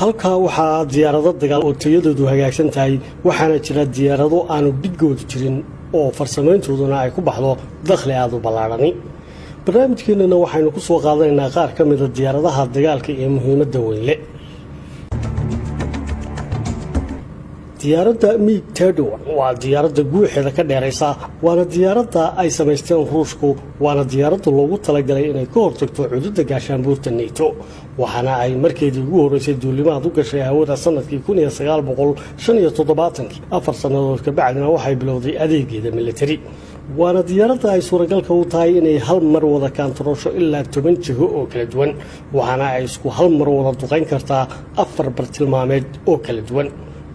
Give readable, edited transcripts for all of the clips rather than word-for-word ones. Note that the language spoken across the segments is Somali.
Halkaa waxaa diyaarado dagaal oo tayadoodu hagaagsan tahay, waxaana jira diyaarado aanu dhigoodu jirin oo farsameyntooduna ay ku baxdo dakhli aada u ballaadhani. Barnaamijkeenana waxaynu ku soo qaadanaynaa qaar ka mida diyaaradaha dagaalka ee muhiimadda weynle. Diyaaradda MiG 31 waa diyaaradda guuxeeda ka dheeraysa, waana diyaaradda ay samaysteen Ruushku, waana diyaaradda loogu talagalay inay ka hortagto cududda gaashaanbuurta NATO. Waxaana ay markeedii ugu horreysay duulimaad u gashay hawada sanadkii 1975-kii. 4 sannadood kabacdina waxay bilowday adeegeeda militari. Waana diyaaradda ay suuragalka u tahay inay hal mar wada kaantaroosho ilaa 10 jiho oo kala duwan, waxaana ay isku hal mar wada duqayn kartaa afar bartilmaameed oo kala duwan.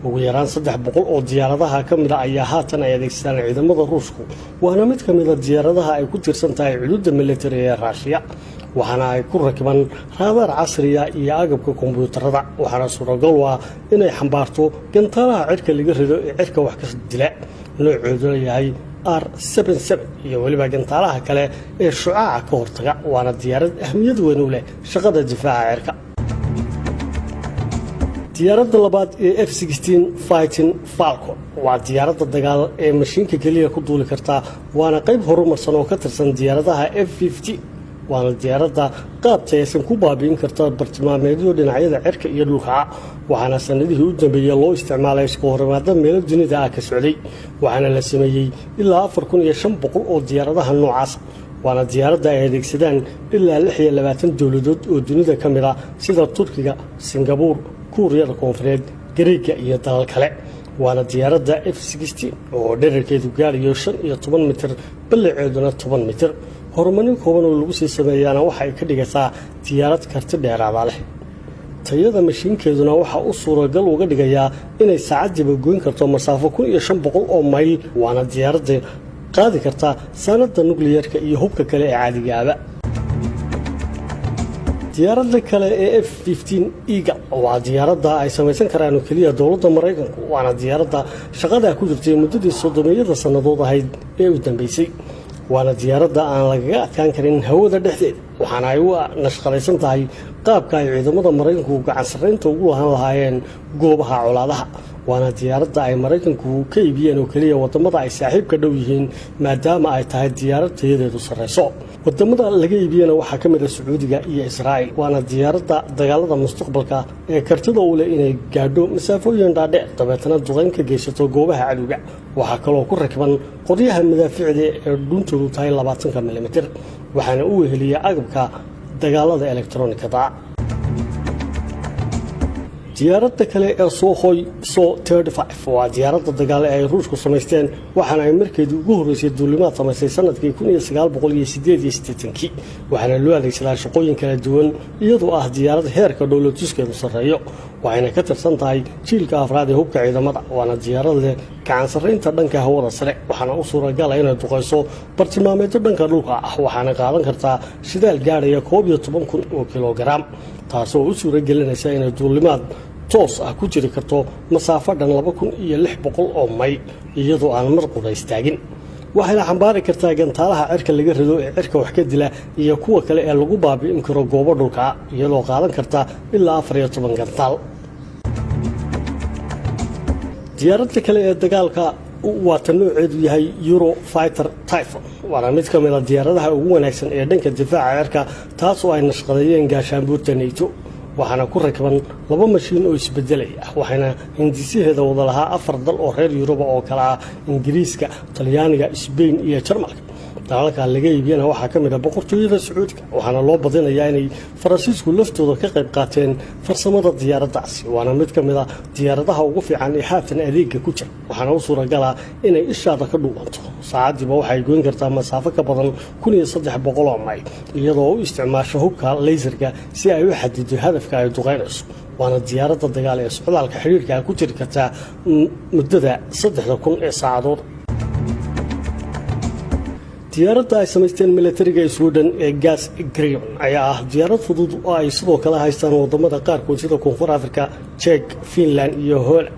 Ugu yaraan 300 oo diyaaradaha ka mida ayaa haatan ay adeegsadaan ciidamada Ruushku, waana mid ka mida diyaaradaha ay ku tiirsan tahay cududda militari ee Raashiya. Waxaana ay ku rakiban raadaar casriya iyo agabka kombuyuutarada, waxaana suuragal u ah inay xambaarto gantaalaha cirka laga rido ee cirka wax ka dila, noocooduna yahay R iyo weliba gantaalaha kale ee shucaaca ka hortaga. Waana diyaarad ahmiyad weyn u leh shaqada difaaca cirka. Diyaaradda labaad ee F Fighting Falcon waa diyaaradda dagaal ee mashiinka keliya ku duuli karta, waana qayb horumarsan oo ka tirsan diyaaradaha F, waana diyaaradda qaab tayaysan ku baabi'in karta bartilmaameedyo dhinacyada cirka iyo dhulka. Waxaana sanadihii u dambeeyey loo isticmaalay isku horimaada meelo dunida ah ka socday, waxaana la sameeyey ilaa 4500 oo diyaaradaha noocaas. Waana diyaaradda ay adeegsadaan ilaa 26 dowladood oo dunida ka mid ah, sida Turkiga, Singabuur, Kuuriyada Koonfureed, Gareega iyo dalal kale. Waana diyaaradda F oo dherarkeedu gaarayo 15 mitir, ballaceeduna 10 mitir. Horumarin kooban oo lagu sii sameeyaana waxa ay ka dhigaysaa diyaarad karti dheeraada leh. Tayada mashiinkeeduna waxaa u suuragal uga dhigayaa inay saacaddiiba goyn karto masaafo 1500 oo mayl, waana diyaaradda qaadi karta saanadda nukliyarka iyo hubka kale ee caadigaaba. Diyaaradda kale ee F Eagle waa diyaaradda ay samaysan karaan oo keliya dowladda Maraykanku, waana diyaaradda shaqadaa ku jirtay muddadii soddomiyada sannadood ahayd ee u dambeysay. Waana diyaaradda aan lagaga adkaan karin hawada dhexdeeda, waxaana ay u nashqadaysan tahay qaabka ay ciidamada Maraykanku gacan sarraynta ugu lahaan lahaayeen goobaha colaadaha. Waana diyaaradda ay Maraykanku ka iibiyeen oo keliya wadamada ay saaxiibka dhow yihiin, maadaama ay tahay diyaarad tayadeedu sarrayso. Wadamada laga iibiyena waxaa ka mid ah Sacuudiga iyo Israa'iil. Waana diyaaradda dagaalada mustaqbalka ee kartida u leh inay gaadho masaafooyin dhaadheer, dabeetana duqayn ka geysato goobaha cadowga. Waxaa kaloo ku rakiban qoryaha madaaficda ee dhuuntoodu tahay 20-ka milimitir, waxaana u weheliya agabka dagaalada elektronikada. Diyaaradda kale ee Sukhoi Su waa diyaaradda dagaal ee ay Ruushku samaysteen, waxaana ay markeedii ugu horreysay duulimaad samaysay sanadkii 1988-kii. Waxaana loo adeegsadaa shaqooyin kala duwan, iyadoo ah diyaarad heerka dhowlatuskeedu sarreeyo, waxayna ka tirsan tahay jiilka afraad ee hubka ciidamada. Waana diyaarad leh gacan sarraynta dhanka hawada sare, waxaana u suuragala inay duqayso bartilmaameedyo dhanka dhulka ah, waxaana qaadan kartaa shidaal gaadhaya 11,000 oo kilogaram, taasoo u suura gelinaysa inay duulimaad toos ah ku jiri karto masaafo dhan 2600 oo mayl, iyadoo aan mar qura istaagin. Waxayna xambaari kartaa gantaalaha cirka laga rido ee cirka wax ka dila iyo kuwa kale ee lagu baabi'in karo goobo dhulka, iyadoo qaadan karta ilaa 14 gantaal. Diyaaradda kale ee dagaalka waa ta nooceedu yahay Eurofighter Typhoon, waana mid ka mid ah diyaaradaha ugu wanaagsan ee dhanka difaaca cirka, taas oo ay nashqadeeyeen gaashaanbuurta NATO. Waxaana ku rakiban laba mashiin oo isbedelaya, waxayna hindisaheeda wada lahaa afar dal oo reer Yuruba oo kale ah Ingiriiska, Talyaaniga, Sbain iyo Jarmalka. Dalalka laga iibiyana waxaa ka mid ah Boqortooyada Sacuudka, waxaana loo badinayaa inay Faransiisku laftooda ka qayb qaateen farsamada diyaaraddaasi. Waana mid ka mid ah diyaaradaha ugu fiican ee haatan adeega ku jira, waxaana u suuragala inay ishaada ka dhuubanto. Saacaddiiba waxay goyn kartaa masaafo ka badan 1300 oo mayl, iyadoo u isticmaasho hubka laysarka si ay u xadido hadafka ay duqaynayso. Waana diyaaradda dagaal ee socdaalka xidhiirka ku jiri kartaa muddada 3000 ee saacadood. Diyaaradda ay samaysteen militariga Sweden ee JAS Gripen ayaa ah diyaarad fudud oo ay sidoo kale haystaan wadamada qaarkood, sida Koonfur Africa, Jek, Finland iyo Holland.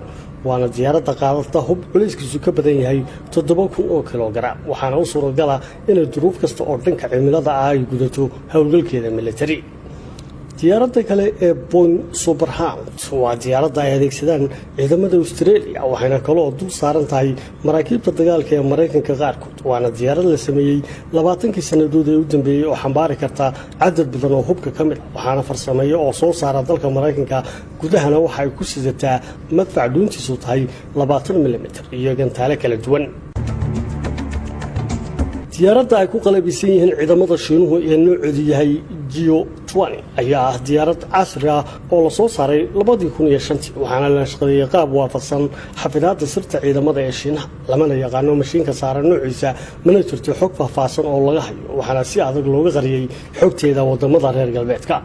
Waana diyaaradda qaadata hub culayskiisu ka badan yahay 7000 oo kilogaram, waxaana u suuragala inay duruuf kasta oo dhanka cimilada ah ay gudato howlgalkeeda militari. Diyaaradda kale ee Boeing Super Hornet waa diyaaradda ay adeegsadaan ciidamada Australia, waxayna kaloo dul saaran tahay maraakiibta dagaalka ee Maraykanka qaarkood. Waana diyaarad la sameeyey 20kii sannadood ee u dambeeyey oo xambaari karta cadad badan oo hubka ka mid a, waxaana farsameeya oo soo saara dalka Maraykanka. Gudahana waxa ay ku sidataa madfac dhuuntiisu tahay 20 milimitir iyo gantaale kala duwan. Diyaaradda ay ku qalabaysan yihiin ciidamada Shiinuhu ee nooceedu yahay Ju ayaa ah diyaarad casri ah oo lasoo saaray 2005-tii, waxaana la shaqadeeyey qaab waafaqsan xafidaadda sirta ciidamada ee Shiinaha. Lamana yaqaano mashiinka saaran noociisa, mana jirto xog faahfaahsan oo laga hayo, waxaana si adag looga qariyey xogteeda wadamada reer galbeedka.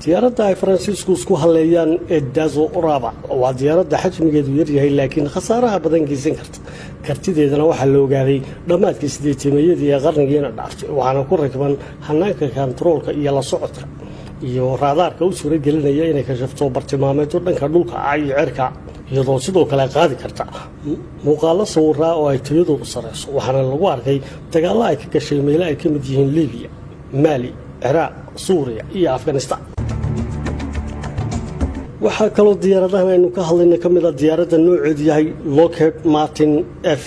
Diyaaradda ay Faransiisku isku halleeyaan ee Dassault Rafale waa diyaaradda xajmigeedu yaryahay laakiin khasaaraha badan geysan karta. Kartideedana waxaa la ogaaday dhammaadkii 80-meeyadii ee qarnigiina dhaaftay, waxaana ku rakban hanaanka kantaroolka iyo la socodka iyo raadaarka u suura gelinaya inay kashafto bartilmaameedyo dhanka dhulka ah iyo cirka, iyadoo sidoo kale qaadi karta muuqaalo sawiraa oo ay tayadoodu sareyso. Waxaana lagu arkay dagaallo ay ka gashay meelo ay ka mid yihiin Libiya, Maali, Ciraaq, Suuriya iyo Afghanistan. Waxaa kaloo diyaaradahan aynu ka hadlayna ka mid a diyaaradda nooceedu yahay Lockheed Martin F,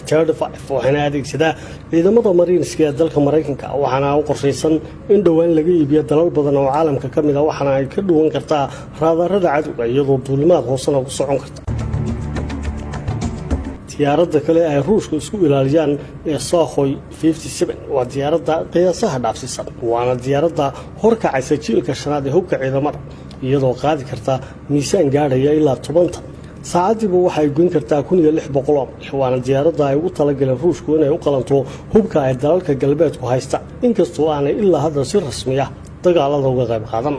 waxaana adeegsadaa ciidamada Mariinska ee dalka Maraykanka, waxaana u qorshaysan in dhowaan laga iibiyo dalal badan oo caalamka ka mid a, waxaana ay ka dhuwan kartaa raadarada cadowga, iyadoo duulimaad hoosena ku socon karta. Diyaaradda kale ay Ruushka isku ilaaliyaan ee Sukhoi waa diyaaradda qiyaasaha dhaafsiisan, waana diyaaradda horkacaysa jiilka shanaad ee hubka ciidamada, iyadoo qaadi karta miisaan gaadhaya ilaa 10 tan. Saacadiiba waxa ay goyn kartaa 1600 mayl, waana diyaaradda ay ugu talagaleen Ruushku inay u qalanto hubka ay dalalka galbeedku haysta, inkastoo aanay ilaa hadda si rasmi ah dagaalada uga qayb qaadan.